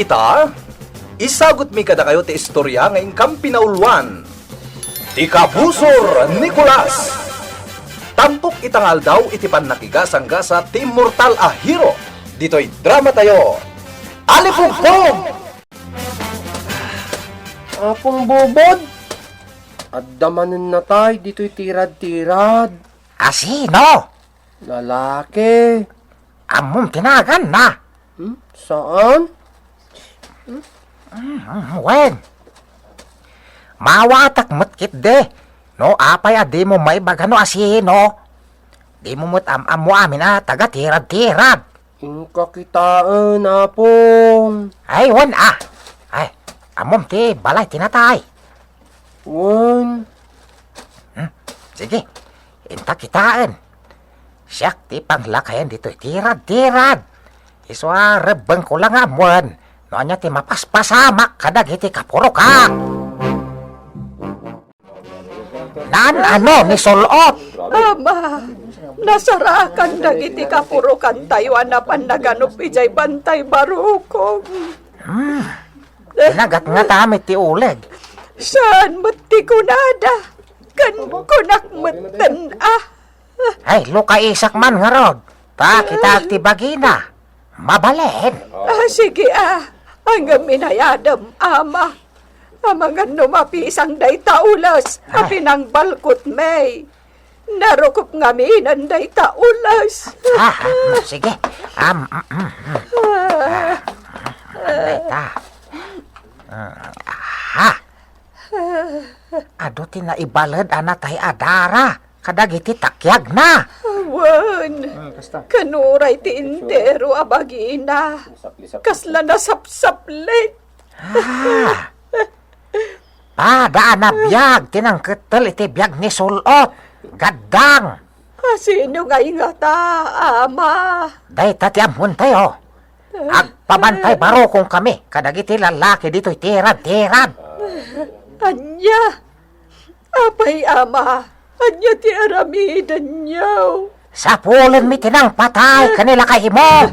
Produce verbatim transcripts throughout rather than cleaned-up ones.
Ta, isagutmi kadakayo ti istorya nga inkam pinauluan, Ti Kabusor ni Kulas. Tampok ita nga aldaw iti pannakigasanggasa ti immortal a hero ditoy drama tayo, Alipugpog! Apong Bubod, adda manen natay ditoy tirad-tirad. Asino? Lalaki. Ammom ti naganna? Hmm? Saan? Hmm, wen. Maawatak met ketdi. No apay a dimo maibaga no asino? Dimo met am-ammo amin a taga-tirad-tirad. Inka kitaen, Apong. Ay, wen a. Ay, ammom ti balay ti natay? Wen. Hmm, sige. Inta kitaen. Siak ti panglakayen ditoy tirad-tirad. Isu a rebbengko la nga ammoen no ania ti mapaspasamak kadagiti kapurokak. Naan-ano ni sul-ot? Ama, nasarakan dagiti kapurokantayo a napan naganup idiay Bantay Barukong. Hmm. Nagatngatam iti uleg. Saan met ti kunada? Ken kunak metten a. Ay, lukaisak man ngarud. Ta, kitaek ti bagina. Mabalin. Ah, sige, ah. Ngem inayadem, Ama. Amangan no mapisang dayta ules a pinangbalkotmi. Narukop ngaminen dayta ules. Ah, ah, sige. Am, mm, mm, mm. Ah, dayta. Ah, ah. Adu ti naibaled a natay a dara kadagiti takiagna. Wen, hmm, kasta. Ken uray ti entero a bagina. Lisap-lisap. Kasla nasapsaplit. Ah. Pada a nabiag ti nangkettel iti biag ni sul-ot. Gaddang. Asino ngay ngata, Ama? Dayta ti ammontayo. Agpabantay barukong kami kadagiti lallaki ditoy tirad-tirad. Ania? Apay, Ama, ania ti aramidenyo? Sapulenmi ti nangpatay ken ni lakaymo.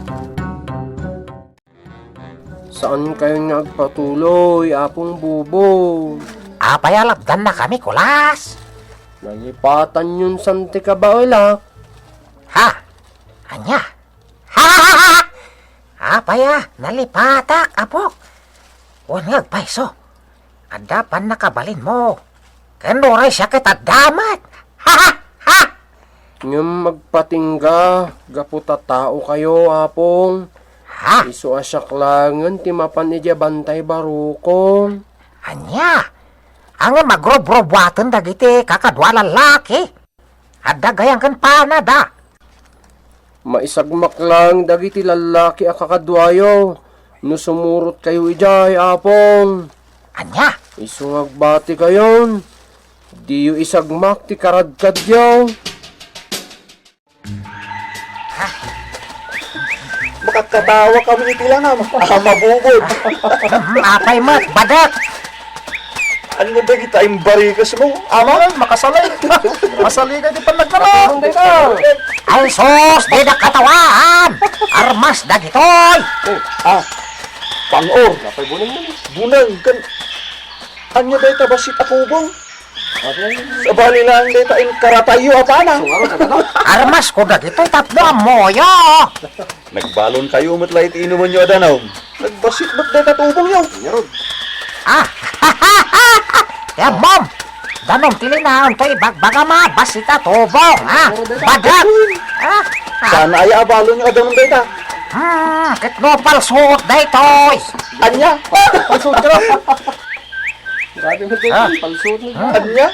Saankayon nga agpatuloy, Apong Bubo? Apay a lapdannakami, Kulas? Nalipatanyon san ti kabaelak? Ha? Ania? Apay a nalipatak, apok? Wen nga agpayso, adda pannakabalinmo. Ken uray siak ket adda met. Ha, ha, ha! Ngem agpatingga, gapu ta taokayo, Apong. Ha? Isu a siak laengen ti mapan idiay bantay barukon. Ania? Ngem agrubrubuaten dagiti kakadua a lallaki. Adda gayam ken panada. Maisagmak laeng dagiti lallaki a kakaduayo no sumurotkayo idiay, Apong. Ania? Isu nga agbatikayon, diyo isagmak ti karadkadyo. Makakatawa kami iti langam. Ah, mabubod. Mm, apay met, badak. Ania dagita imbarikesmo, Ama? Ay, makasalay. Masaligan ti panagdara. Ay, sus, dida katawaan. Armas dagitoy. Eh, ah, pang-or. Napay buneng mo ni. Buneng, ken ania dayta bassit a kubong? Sabali lang dayta inkaratayo a pana. Armasko dagitoy tapno ammoyo. Nagbalonkayo met la iti inumenyo a danum. Nagbassit met dayta tubongyo. Ah. Ti ammom. Danum ti linaon to ibagbagam a bassit a tubong, ha? Badak. Ah. Saan aya a balonyo a danum dayta? Hmm, ket no palsuot daytoy. Ania? Palsuot ka na. Grabe mo, Dek. Ah. Palsuot mo. Ah. Ania?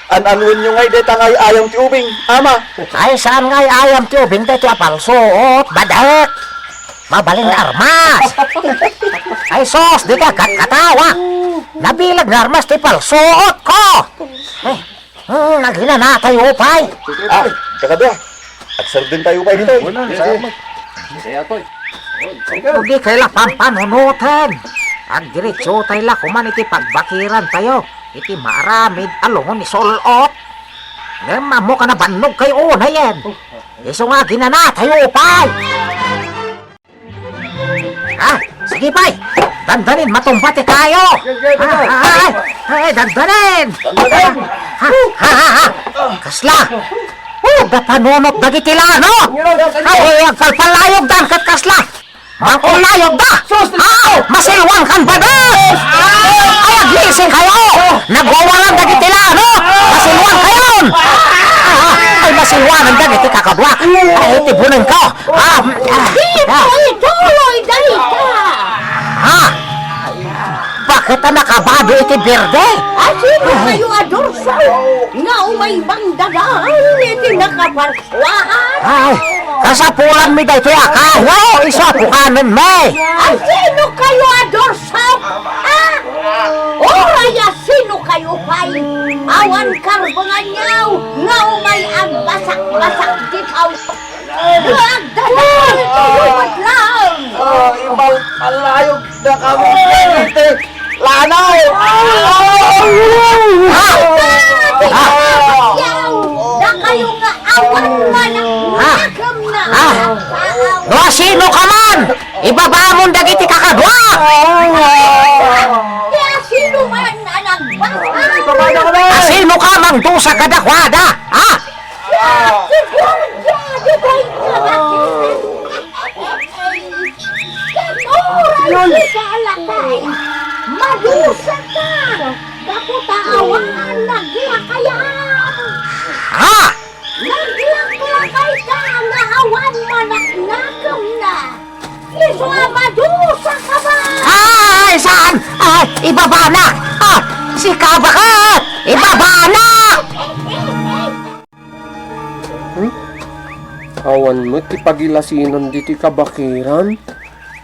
An-anuenyo ngay dayta nga ay-ayam ti ubing, Ama? Ay, saan nga ay-ayam ti ubing daytoy a palsuot, badak? Mabalin nga armas. Ay, sus, dika katkatawa. Nabileg nga armas ti palsuot ko. Eh, hmm, naghinanatayo pay. Ah, kakadua. Agsardengtayo pay ditoy. Wala, salamat. Kaya, Toy. Idi kay la pampanunoten. Agdiretsotay la koman iti pagbakirantayo iti maaramid a lungon ni Sul-ot. Ngem ammok a nabannogkayo unayen. Isu nga aginanatayo pay. Ha? Sige, pay. Dandanin, matumba ti kayo. Sige, sige, sige. Ah, ah, ah, ah, dandanin. Dandanin. Ah, ah, ah, ah. Kasla. Oh, dapanunot dagiti lano. Sige, sige. Ay, agpalpalayogdan ket kasla. Mangkulayogda. Sus! Ah, masilwan kan badas. Ay, aglising kayo. Nagwawalan dagiti lano. Masilwan kayon. Ah, ay, masilwanan dagiti kakabwak. Ay, iti buneng ko. Ah, ah, ah. Ituloy dayta. Ha? Bakit a nakabado iti berde? Asino kayo a dursaw nga umay mangdadael iti nakaparsuaan? Ay, kasapulanmi daytoy a kayo, isu a pukanenmi. Asino kayo a dursaw? Ah? Uray asino kayo pay? Awan karbenganyo nga umay agbasak-basak ditoy. Agdadael kayo met laeng. Ah, ibalpalayogda kami iti lanaw. Ah! Dakayo nga awan manaknakemna. Ah! No asino ka man, ibabamon dagiti kakadua. Ti asino man a nagbasa. Asino ka mangdusa kadakuada? Ha? Siak ti guardia ditoy kabakiran. Ket uray sika a lakay, madusaka, gapu ta awan naglakayam. Ha? Naglaklakayka nga awan manaknakemna. Isu a madusaka man. Ay, saan? Ay, ibabana. Ah, sika baket. Ibabana. Hmm? Awan met ti pagilasinan ditoy kabakiran.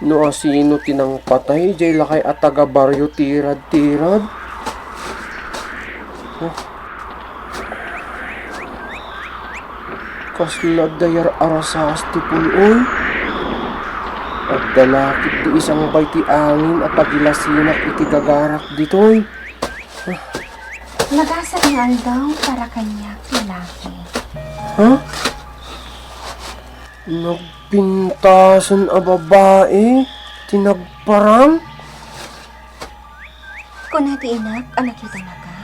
No asino ti nangpatay, diay lakay a taga-barrio Tirad-tirad. Oh. Kasla dayar a rasas ti pun-oy. Agdalakit ti isangbay ti angin a pagilasinak iti gagarak ditoy. Nagasat nga aldaw para kaniak, lalaki. Ha? Nagpintasen a babai ti nagparang? Kuna ti inak a nakitanaka,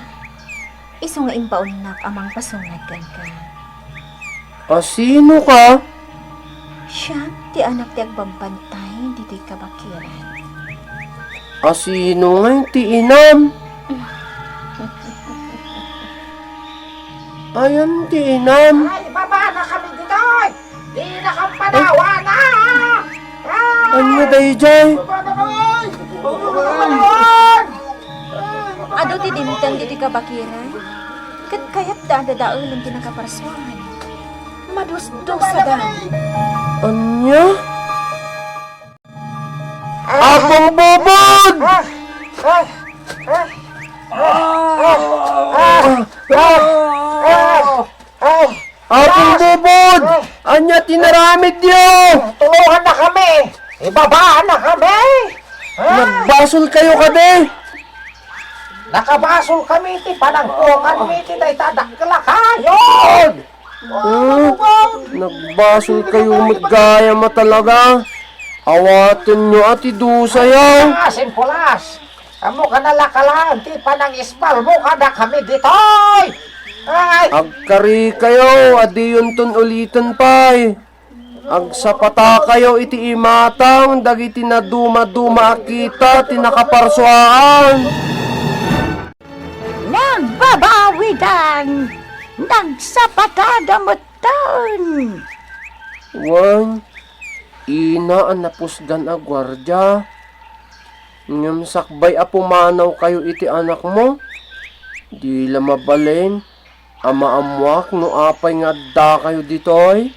isu nga imbaonnak a mangpasungad kenka. Asino ka? Siak ti anak ti agbambantay ditoy kabakiran. Asino ngay ti inam? Ayan ti inam. Ay, ibabana kami ditoy! Dina kang panawana! Ah! Ania daydiay? Ibabana kami! Ibabana kami! Adu ti dimteng ditoy kabakiran. Ket kayatda a dadaelen ti nakaparsuan. Madusdusagan. Ania? Apong Bubod! Apong Bubod! Ania ti naramidyo? Tulongannakami! Ibabannakami! Nagbasolkayo kadi? Nakabasolkami ti panangpuokanmi ti dayta a dakkel a kayo! Ah, nagbasolkayo met gayam a talaga. Awatenyo a ti dusayo. Ah, Simpulas, ammoka a nalaka laeng ti panangisbalmo kadakami ditoy. Ay! Agkarikayo a diyonton uliten pay. Agsapatakayo iti imatang dagiti nadumaduma a kita ti nakaparsuaan. Nagbabawidan, nagsapatada metten. Wen, ina a napusgan a guardia, ngem sakbay a pumanawkayo iti anakmo, di la mabalin a maammoak no apay nga addakayo ditoy?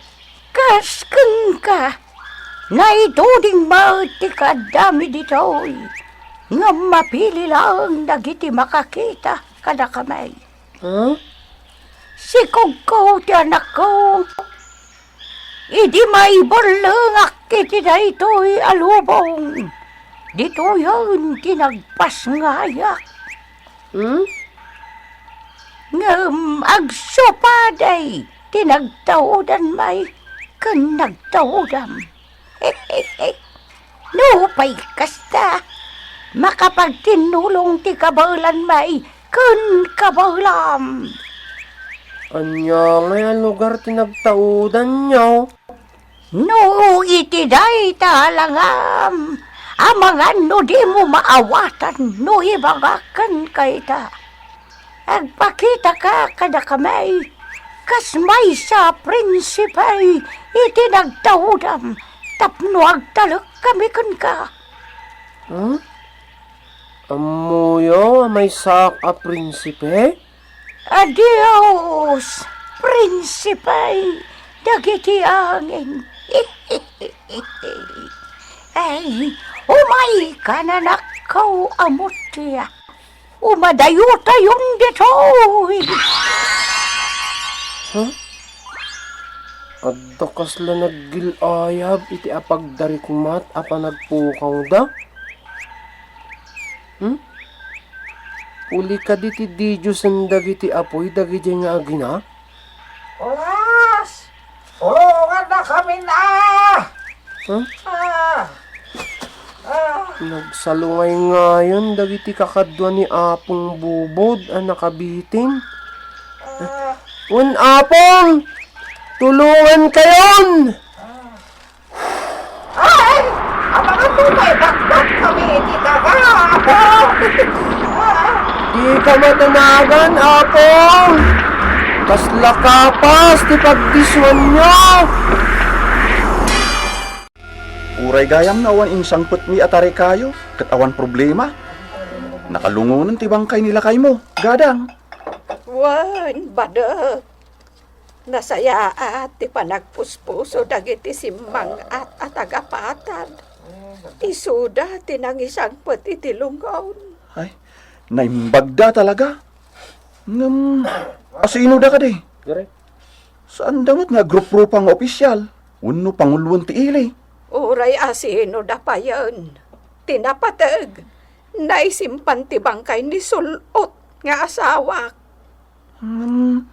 Kas kenka, naituding met ti kaaddami ditoy, ngem mapili laeng dagiti makakita kadakami. Huh? Sikogko ti anakko. Idi maibellengak iti daytoy a lubong, ditoyen ti nagpasngayak. Hmm? Ngem agsupaday ti nagtaudanmi ken nagtaudam. Nupay kasta, makapagtinnulong ti kabaelanmi ken kabaelam. Ania ngay a lugar ti nagtaudanyo? No iti dayta a langam, amangan no dimo maawatan no ibagak kenka ita. Agpakitaka kadakami kas maysa a prinsipe iti nagtaudam tapno agtalekkami kenka. Hmm? Ammoyo a maysaak a prinsipe? Adios, prinsipe dagiti angin. Ay, umayka, nanakkaw a mutia. Umadayotayon ditoy. Huh? Adda kasla naggil-ayab iti apagdarikmat a panagpukawda? Hmm? Uli kadi ti didiosen dagiti apuy dagidiay nga agina? Oras! Tulongannakamin a! Huh? Ah! Ah! Nagsalungay ngayon dagiti kakadua ni Apong Bubod a nakabitin. Ah! Wen, Apong! Tulongankayon! Ah! Ay! Amangan mo, maibakbakkami iti daga, Apo! Dika matanagan, Apo! Kasla kapas ti pagdisuanyo! Uray gayam no awan insangpetmi a tarikayo ket awan problema. Nakalungonen ti bangkay ni lakaymo, gadang. Wen, badek. Nasayaat ti panagpuspuso dagiti simmang-at a tagapatad. Isuda ti nangisangpet iti lungon. Ay, naimbagda talaga. Ngem, asinoda kadi? Gare. Saanda met nga agruprupa nga opisial wenno panguloen ti ili? Uray asinoda payen ti napateg, naisimpan ti bangkay ni sul-ot nga asawak. Hmm,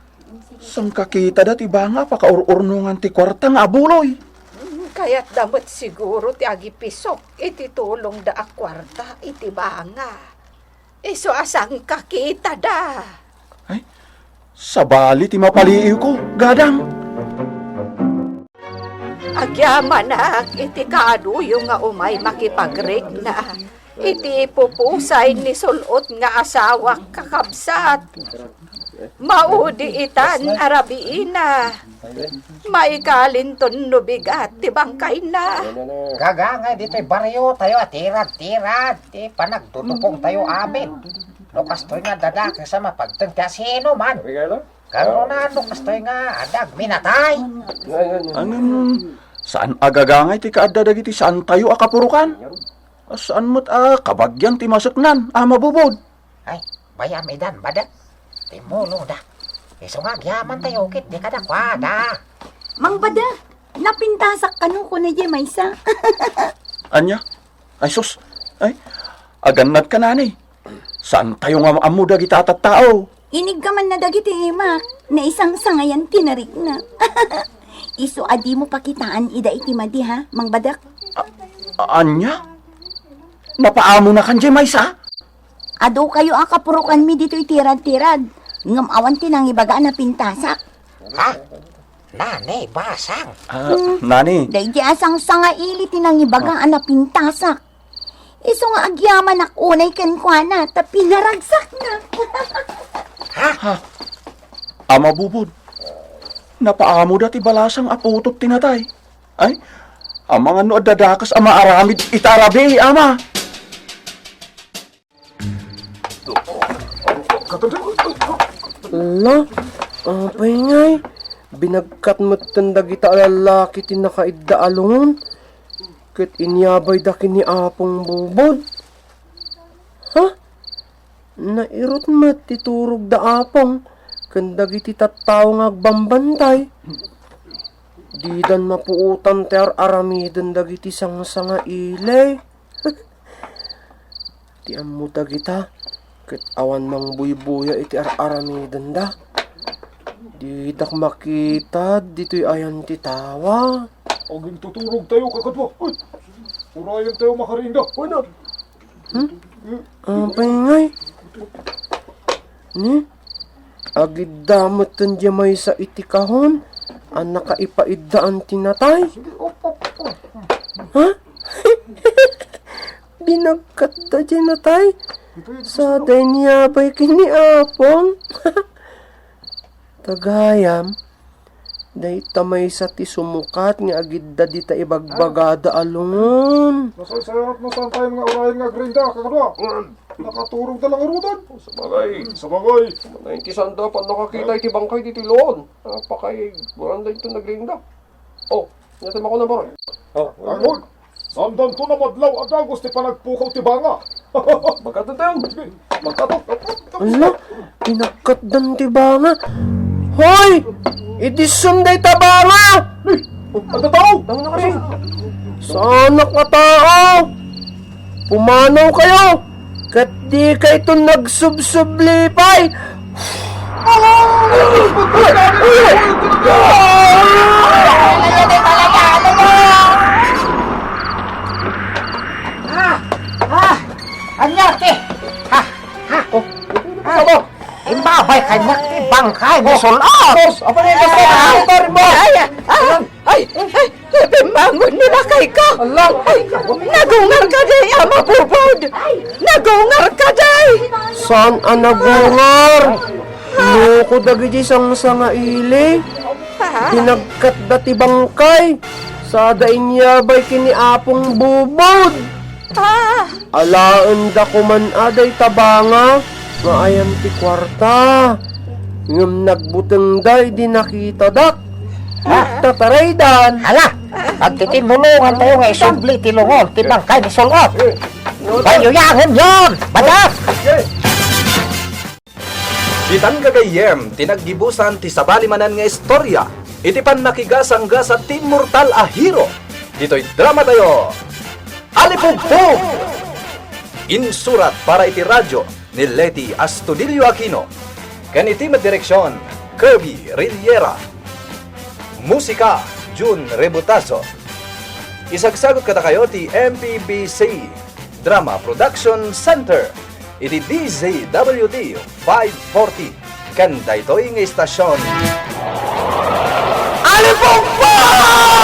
sangkakitada ti banga a pakaur-urnongan ti kuarta nga abuloy? Hmm, kayatda met siguro ti agipisok iti tulongda a kuarta iti banga. Isu a sangkakitada. Ay, sabali ti mapaliiwko, gadang. Agyamanak iti kaaduyo nga umay makipagrikna iti pupusay ni sul-ot nga asawak, kakabsat. Maudi itan a rabiina. Maikalinton no bigat ti bangkayna. Gagangay ditoy bariotayo a tirad-tirad ti panagdudupongtayo amin. No kastoy nga dadakes a mapagteng ti asinoman. Kano na no kastoy nga adda agminatay? Ngem, saan a gagangay ti kaadda dagiti saantayo a kapurokan? Saan met a kabagian ti maseknan a mabubod? Ay, bayam idan, badek. Timmulongda. Isu nga agyamantayo ket di kadakuada. Mang Badek, napintasak kano kuna diay maysa. Ania? Ay sus! Ay, agannadka, nani. Saantayo nga ammo dagita a tattao. Iniggamanna dagiti imak, naisangsangayan ti narikna. Isu a dimo pakitaan ida iti madi, ha, Mang Badek? A-, a-, ania? Napaamonakan diay maysa? Adu kayo a kapurokanmi ditoy tirad-tirad, ngem awan ti nangibaga a napintasak. Ha? Nani, basang? Ah, Hmm. Nani? Daydi a sangsanga ili ti nangibaga a napintasak. Isu nga agyamanak unay kenkuana ta pinaragsakna. Ha? Ha? Ama Bubod, napaamoda ti balasang a putot ti natay. Ay, amangan no adda dakes a maaramid ita a rabii, ama. La, apay ngay, binagkat metten dagita a lallaki ti nakaidda a lungon, ket inyabayda ken ni Apong Bubod. Ha? Nairut met ti turog da Apong ken dagiti tattao nga agbambantay. Didan mapuotan ti ar-aramiden dagiti sangsanga ili. Ti ammo dagita, ket awan mangbuybuya iti ar-aramidenda. Didak makita ditoy ayan ti tawa. Agintuturogtayo, kakadua. Uy! Urayen tayo makarienda. Wala. Hmm? Apay ngay? Ni? Agidda metten diay maysa iti kahon a nakaipaiddaan ti natay. Sige, op, op, op. Ha? Dinagkatda diay natay. Ito, ito, Sada inyabay ken ni Apong. Tagayam, dayta maysa ti sumukat nga agidda dita ibagbagada a lungon. Nasaysayaat no saan tayo nga urayen nga agrienda, kakadua. Nakaturog ta lang irudan. Sabagay. Sabagay. Naintisan da, pan nakakita iti bangkay ditoy lungon. Apakay, buran da ito nagrienda. Oh, nya ti makuna, pare. Oh, Angol, saandanto namadlaw a dagus ti panagpukaw ti banga. Magkadto tayo. Magkadto. Ala, pinagkatdan ti banga. Hoy! Idisom dayta banga! Adda tao! Tama na kasi. Saanak a tao! Pumanaw kayo! Ket di kayto nagsubsublipay! Ah! Ah! Ania ti? Ha? Ha? Oh, ano ba? Imbabay kaniak ti bangkay ni Sul-ot. Boss, apa na yung boss? Ah, motor, boss. Ay, ah, ay, ay, ay, bimmangon ni lakayko. Ala. Ay, nagungar ka di, Ama Bubod. Nagungar ka di. Saan a nagungar? Nuko dagiti sangsangaili. Ha? Dinagkatda ti bangkay. Sada inyabay ken ni Apong Bubod. Ah! Alaenda koman a dayta banga nga ayan ti kuarta. Ngem nagbutengda idi nakitadak. Ah. Tataraydan. Ala, agtitimmulongan tayo nga isubli ti lungon ti bangkay ni Sul-ot. Bayuyangen yon, badak! Ditan gagayyem ti naggibusan ti sabali manen nga istorya iti pannakigasanggasat ti immortal a hero ditoy drama tayo, Alipugpug! Insurat para iti radio ni Leti Astudillo Aquino ken iti met direksion, Kirby Rillera. Musika, Jun Rebutazo. Isagsagut kadakayo ti M P B C Drama Production Center iti D Z W T five forty ken daytoy nga istasion. Alipugpug!